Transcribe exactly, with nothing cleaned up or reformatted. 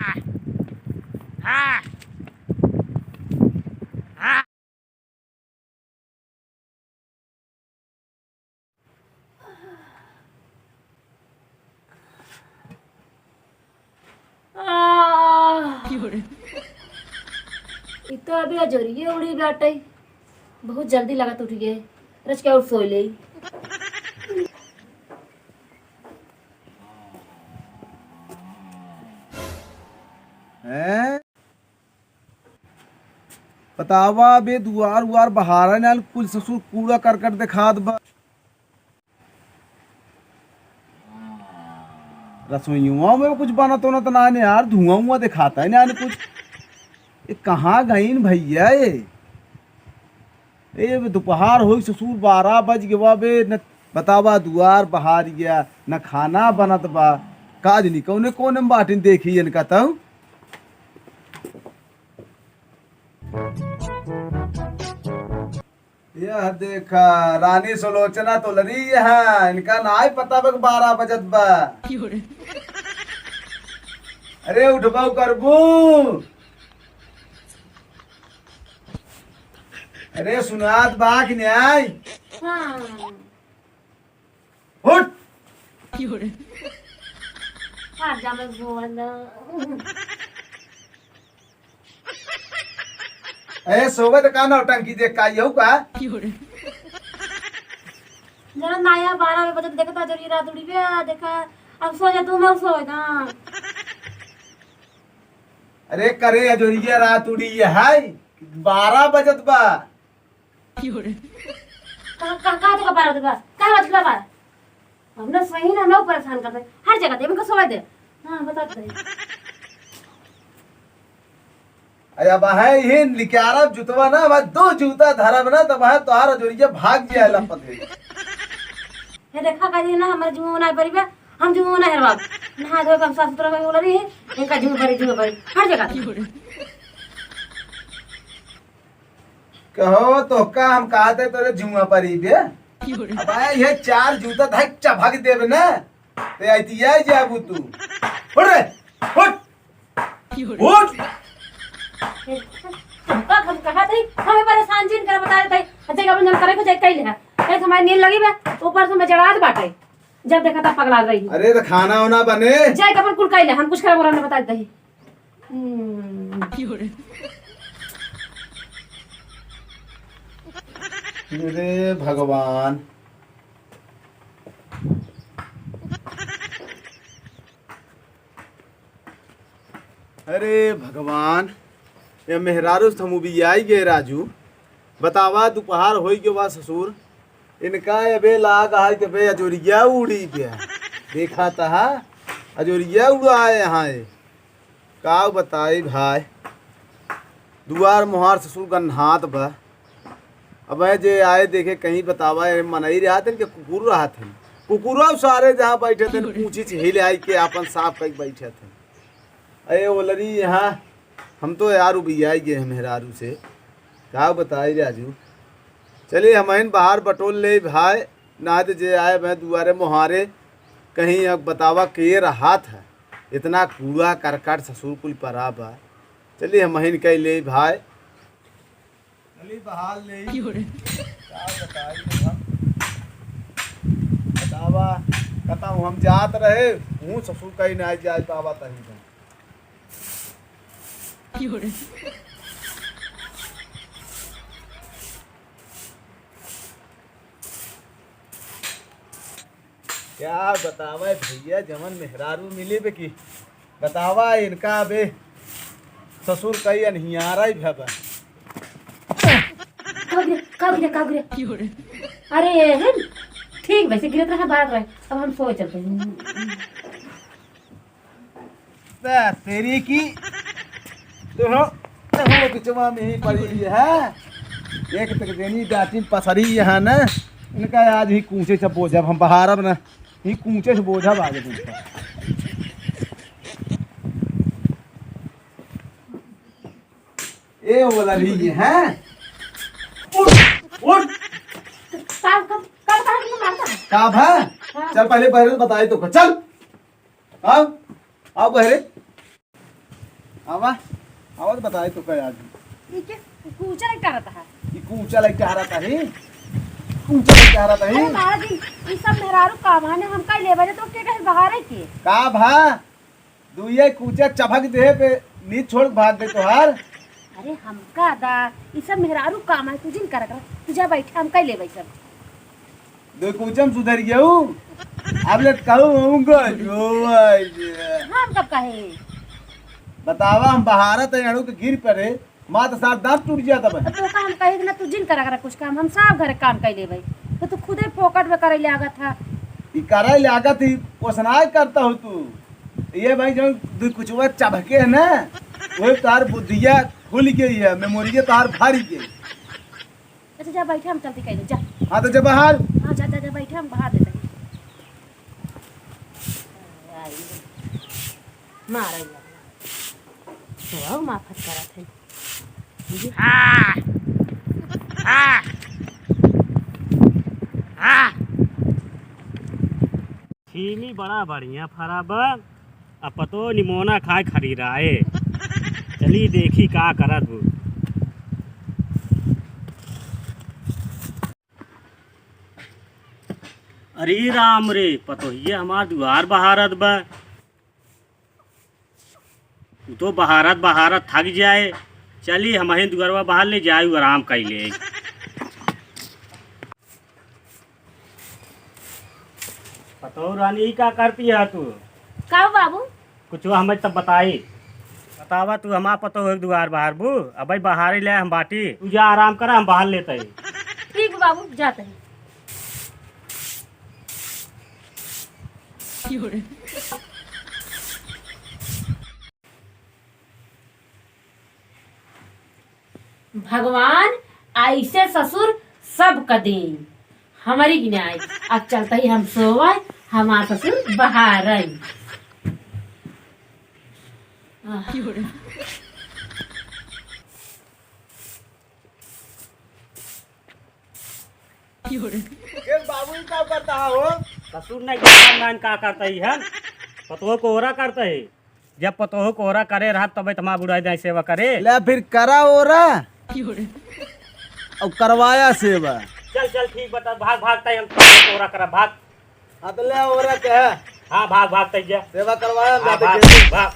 आह। ई तो अभी अजोरिये उड़ी बाटइ। बहुत जल्दी लागत उठि गए। रच के और सोइ लेई। हैं? बतावा बे, दुआर उआर बहारा नान, कुल ससुर कूड़ा करकट देखात बा। रसोइयों में कुछ बनत उनत नान यार, धुआं उआं देखात है नान कुछ। ये कहाँ गइन भइया ये? ए, दुपहार होई ससुर, बारह बज गवा बे, न बतावा दुआर बहार गया, न खाना बनत बा। का जनी कौने कोने में बाटिन, देखी इनका तऊ। यह देखा, रानी सुलोचना तो लरी यहाँ, इनका नाय पता बा कि बारह बजत बा। अरे उठबऊ करबू? अरे सुनात बा कि नाय? हाँ। उठ। हाथ जामे भगवान दा। ए, सोवे त का नौटंकी देख का आइहू का? जरा नाया बारह बजे देखत बा, जरी रात उड़ी बे, देखा, अब सो जा तू, मैं सो जा। अरे करे अजोरिया रात उड़ी है, बारह बजत बा। कहाँ, कहाँ, कहाँ तक बारह बजत बा? कहाँ बजत बा? हमने सही ना, ना परेशान कर दे। हर जगह दे, इनको सोए दे। हाँ, बता दे। अरे अब है ही लिक्यारब जूतवा ना, अब दो जूता धरब ना, तब है तोहार अजोरिया भाग जाए लपत है। ये देखा का जी ना, हमारे जुआ ना परिबे, हम जुआ ना हरवा। नहा धो के हम साफ सुथरा में बोल रही है, इनका जुआ भरी, जुआ भरी, हर जगह। कहो तो का हम कहते तोरे जुआ परिबे? अब आए ये चार जूता धक चभक देबे ना, ते आइतिया जाबू तू। उठ रे, उठ। उठ। का हम कहा थे, हमें परेशान जिन कर बता देते, अच्छा का अपन जन करे को जाए कइले है। कहीं हमारी नींद लगी बे, ऊपर से मैं जड़ात बाटे। जब देखा तब पगला रही। अरे तो खाना वाना बने। जाए के अपन कुल कइले, हम कुछ करे बोला ना बता देते। हम्म। अरे भगवान। अरे भगवान, ये मेहरारू से हम उबियाई गए राजू। बतावा, दुपहार होई के बा ससुर, इनका अबे लाग है कि बे अजोरिया उड़ी गया। देखा तहा, अजोरिया उड़ाए यहाँ ये। का बताई भाई, दुआर मुहार ससुर गन्हात बा। अब जे आए देखे कहीं बतावा, ये मनई रहत हैं कि कुकुर रहत हैं? कुकुरो सारे जहाँ बैठे थे, पूछी से हिल आई के आपन साफ कई बैठे थे। अरे ओलरी यहाँ, हम तो यार उबियाई गए हैं मेहरारू से। का बताई राजू, चलिए हमहिन बाहर बटोल ले भाई, ना तो जे आए भाई दुआरे मुहारे, कहीं अब बतावा के रहत है, इतना कूड़ा करकट ससुर कुल परा बा। चलिए हमहिन कह ले भाई। चली बहाल ले। का बताई हम? बतावा, कतहूँ हम जात रहे, हूँ ससुर कहीं ना जाए पावा तहीं हम। क्या बतावा भैया, जवन मेहरारू मिली बे की बतावा, इनका बे ससुर कई अनहियारा ही भबा। का गिरे, का गिरे, का गिरे? अरे, हम ठीक वैसे गिरत रहा, बात रहे, अब हम सोए चलते हैं। बे, तेरी की, तो हो, तो हो, बिचवा में ही पड़ी है। एक तक देनी डाटिन पसरी यहाँ ना, इनका आज ही कूचे से बोझब, हम बहारब ना, ही कूचे से बोझब आगे तुमको। ए वाला भी ये है। उठ, उठ। का, का, का, का, का मारता है? का भा? हाँ। चल पहले बहरे बताई तो, चल। आओ, आओ बहरे। आवा, आवा तो बताई तो का आज। ई के कूचा लइका रहता है। ई कूचा लइका रहता है। कूचा लइका रहता है। अरे महाराज जी, ई सब मेहरारू काम है ना, हम का लेबे तो के कहे बाहर है के? का भा? दुइये कूचा चभक देहे पे नीच छोड़ भाग दे तोहार। अरे हमका दा, ई सब मेहरारू काम है, तू जिन कर कर, तू जा बैठे, हम का लेबे सब। दो कुचम सुधर गया हूँ। अब ले कहूँ होऊंगा, जो भाई जी। हम कब कहे? बतावा, हम बहारत है, अड़ू के गिर पड़े, माँ तो साथ दांत टूट जाता भाई। तो का हम कहे कि ना, तू जिन करा करा कुछ काम, हम सब घर काम कर लेबे। तो तू खुदे फोकट में करे लागत है। ई करे लागत ही, ओसनाय करता हो तू। ये भाई, जो दो कुचवा चबके है ना, वो तार बुद्धिया खुल गई है, मेमोरिया तार भारी गई। अच्छा, जा बैठे, हम चलती कहीं, जा। हाँ, तो जा बाहर। हाँ, जा, जा, जा, बैठे, हम बाहर देते हैं। आई, मारा ही लगा। तो आओ, माफत करत है। हाँ। हाँ। हाँ। छीमी बड़ा बढ़िया फरा बा, आ पतो निमोना खाए खड़ी रहे। चली देखी का करत हूँ। अरे राम रे, पतोहिया हमार दुआर बहारत बा। उ तो बहारत बहारत थक जाए। चली हमहिन दुआरवा बहार ले जाए, उ आराम कर ले। पतोह रानी, ई का करती है तू? का हो बाबू? कुछ हमें तब बताई। बतावा, तू हमार पतोह एक दुआर बहार बू, अबे बहारी ले हम बाटी। तू जा आराम करा, हम बहार लेते ही। ठीक बाबू, जाते ही। भगवान ऐसे ससुर सब क दीन, हमरी की नाई। अब चलते ही हम सोवे, हमार ससुर बहारन। आह। ए बाबू, ई का करता है हो? ससुर नहीं करता, नान का करता ही है? पतोह कोहरा करता है। जब पतोह कोहरा करे रहा, तबे तमा बुढ़ाई दाई सेवा करे। ले फिर करा ओरा। और करवाया सेवा। चल, चल, ठीक बता, भाग, भाग, ताई हम कोहरा करा, भाग। हाँ, तो ले ओरा के है। हाँ, भाग, भाग, ताई जा। सेवा करवाया, हम हाँ, जाते भाग, खेते। भाग।